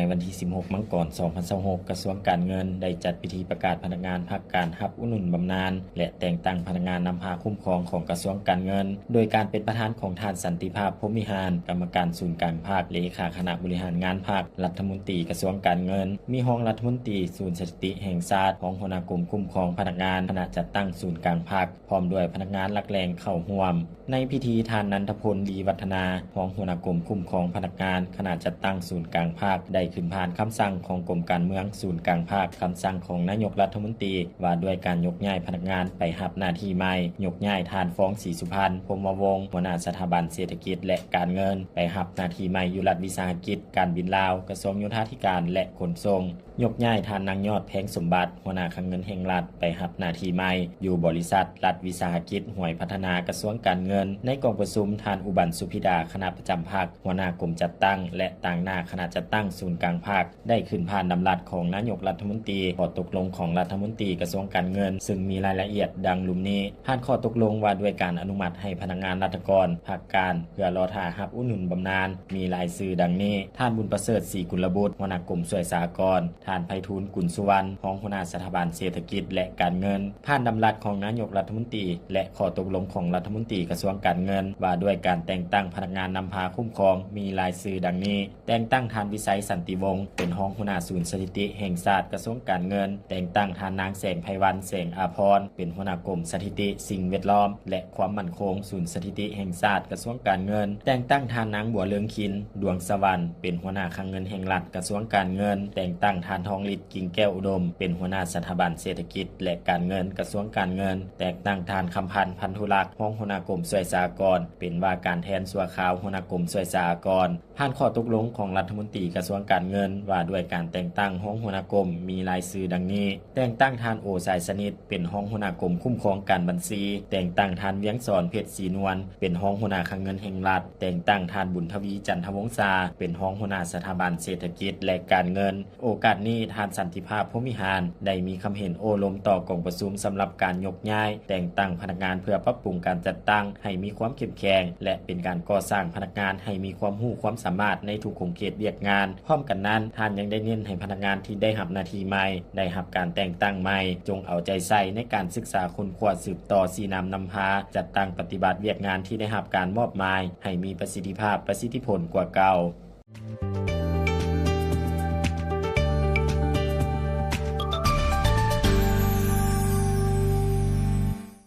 ໃນວັນທີສິບຫົກ ມັງກອນ ສອງພັນຊາວຫົກ ກະຊວງການເງິນໄດ້ຈັດພິທີປະກາດພະນັກງານພັກການຮັບອຸດໜູນບຳນານ ແລະ ແຕ່ງຕັ້ງພະນັກງານນຳພາຄຸ້ມຄອງຂອງກະຊວງການເງິນ ໂດຍການເປັນປະທານຂອງທ່ານ ສັນຕິພາບ ພົມວິຫານ ກຳມະການສູນກາງພັກ, ເລຂາຄະນະບໍລິຫານງານພັກ, ລັດຖະມົນຕີກະຊວງການເງິນ, ມີຮອງລັດຖະມົນຕີສູນສະຖິຕິແຫ່ງຊາດ, ຮອງຫົວໜ້າກົມຄຸ້ມຄອງພະນັກງານຄະນະຈັດຕັ້ງສູນກາງພັກ ພ້ອມດ້ວຍພະນັກງານຫຼັກແຫຼ່ງເຂົ້າຮ່ວມ. ໃນພິທີ ທ່ານ ນັນທະພົນ ລີວັດທະນາ ຮອງຫົວໜ້າກົມຄຸ້ມຄອງພະນັກງານຄະນະຈັດຕັ້ງສູນກາງພັກ ໄດ້ຂຶ້ນຜ່ານຄຳສັ່ງຂອງກົມການເມືອງສູນກາງພັກ, ຄຳສັ່ງຂອງນາຍົກລັດຖະມົນຕີວ່າດ້ວຍການຍົກຍ້າຍພະນັກງານໄປຮັບໜ້າທີ່ໃໝ່, ຍົກຍ້າຍທ່ານ ຟອງ ສີສຸພັນ ພົມມະວົງ ຫົວໜ້າສະຖາບັນເສດຖະກິດ ແລະ ການເງິນ ໄປຮັບໜ້າທີ່ໃໝ່ຢູ່ລັດວິສາຫະກິດການບິນລາວ, ກະຊວງໂຍທາທິການ ແລະ ຂົນສົ່ງ. ຍົກຍ້າຍທ່ານ ນາງຍອດ ແພງສົມບັດ ຫົວໜ້າຄັງເງິນແຫ່ງລັດ ໄປຮັບໜ້າທີ່ໃໝ່ຢູ່ບໍລິສັດລັດວິສາຫະກິດຫວຍພັດທະນາ ກະຊວງການເງິນ. ໃນກອງປະຊຸມ ທ່ານ ອຸບັນ ສຸພິດາ ຄະນະປະຈຳພັກ ຫົວໜ້າກົມຈັດຕັ້ງ ແລະ ຕາງໜ້າຄະນະຈັດຕັ້ງສູນກາງພັກ ໄດ້ຂຶ້ນຜ່ານດຳລັດຂອງນາຍົກລັດຖະມົນຕີ, ຂໍ້ຕົກລົງຂອງລັດຖະມົນຕີກະຊວງການເງິນ, ຊຶ່ງມີລາຍລະອຽດດັ່ງລຸ່ມນີ້: ຜ່ານຂໍ້ຕົກລົງວ່າດ້ວຍການອະນຸມັດໃຫ້ພະນັກງານລັດຖະກອນພັກການ ເພື່ອລໍຖ້າຮັບອຸດໜູນບຳນານ ມີລາຍຊື່ດັ່ງນີ້: ທ່ານ ບຸນປະເສີດ ສີກຸນລະບຸດ ຫົວໜ້າກົມຊ່ວຍສະຫະກອນ, ທ່ານ ໄພທູນ ກຸນສຸວັນ ຮອງຫົວໜ້າສະຖາບັນເສດຖະກິດ ແລະ ການເງິນ. ຜ່ານດຳລັດຂອງນາຍົກລັດຖະມົນຕີ ແລະ ຂໍ້ຕົກລົງຂອງລັດຖະມົນຕີກະຊວງການເງິນ ວ່າດ້ວຍການແຕ່ງຕັ້ງພະນັກງານນຳພາຄຸ້ມຄອງ ມີລາຍຊື່ດັ່ງນີ້: ແຕ່ງຕັ້ງທ່ານ ວິໄຊ ສັນຕິວົງ ເປັນຮອງຫົວໜ້າສູນສະຖິຕິແຫ່ງຊາດ ກະຊວງການເງິນ, ແຕ່ງຕັ້ງທ່ານນາງ ແສງໄພວັນ ແສງອາພອນ ເປັນຫົວໜ້າກົມສະຖິຕິ, ສິ່ງແວດລ້ອມ ແລະ ຄວາມໝັ້ນຄົງ ສູນສະຖິຕິແຫ່ງຊາດ ກະຊວງການເງິນ, ແຕ່ງຕັ້ງທ່ານນາງ ບົວເລີງຄິນ ດວງສະຫວັນ ເປັນຫົວໜ້າຄັງເງິນແຫ່ງລັດ ກະຊວງການເງິນ, ແຕ່ງຕັ້ງທ່ານ ທອງລິດ ກິ່ງແກ້ວອຸດົມ ເປັນຫົວໜ້າສະຖາບັນເສດຖະກິດ ແລະ ການເງິນ ກະຊວງການເງິນ, ແຕ່ງຕັ້ງທ່ານ ຄຳພັນ ພັນທຸລັກ ຮອງຫົວໜ້າກົມຊ່ວຍສະຫະກອນ ເປັນວ່າການແທນຊົ່ວຄາວຫົວໜ້າກົມຊ່ວຍສະຫະກອນ. ຜ່ານຂໍ້ຕົກລົງຂອງລັດຖະມົນຕີກະຊວງການເງິນ ວ່າດ້ວຍການແຕ່ງຕັ້ງຮອງຫົວໜ້າກົມ ມີລາຍຊື່ດັ່ງນີ້: ແຕ່ງຕັ້ງທ່ານ ໂອ ສາຍສະໜິດ ເປັນຮອງຫົວໜ້າກົມຄຸ້ມຄອງການບັນຊີ, ແຕ່ງຕັ້ງທ່ານ ວຽງສອນ ເພັດສີນວນ ເປັນຮອງຫົວໜ້າຄັງເງິນແຫ່ງລັດ, ແຕ່ງຕັ້ງທ່ານ ບຸນທະວີ ຈັນທະວົງສາ ເປັນຮອງຫົວໜ້າສະຖາບັນເສດຖະກິດ ແລະ ການເງິນ. ໂອກາດນີ້ ທ່ານ ສັນຕິພາບ ພົມວິຫານ ໄດ້ມີຄຳເຫັນໂອ້ລົມຕໍ່ກອງປະຊຸມສຳລັບການຍົກຍ້າຍແຕ່ງຕັ້ງພະນັກງານ ເພື່ອປັບປຸງການຈັດຕັ້ງໃຫ້ມີຄວາມເຂັ້ມແຂງ ແລະ ເປັນການກໍ່ສ້າງພະນັກງານໃຫ້ມີຄວາມຮູ້ຄວາມສາມາດໃນທຸກຂົງເຂດວຽກງານ. ພ້ອມກັນນັ້ນ, ທ່ານຍັງໄດ້ເນັ້ນໃຫ້ພະນັກງານທີ່ໄດ້ຮັບໜ້າທີ່ໃໝ່, ໄດ້ຮັບການແຕ່ງຕັ້ງໃໝ່, ຈົ່ງເອົາໃຈໃສ່ໃນການສຶກສາຄົ້ນຄວ້າສືບຕໍ່ຊີ້ນຳນຳພາ, ຈັດຕັ້ງປະຕິບັດວຽກງານທີ່ໄດ້ຮັບການມອບໝາຍໃຫ້ມີປະສິດທິພາບ, ປະສິດທິຜົນກວ່າເກົ່າ.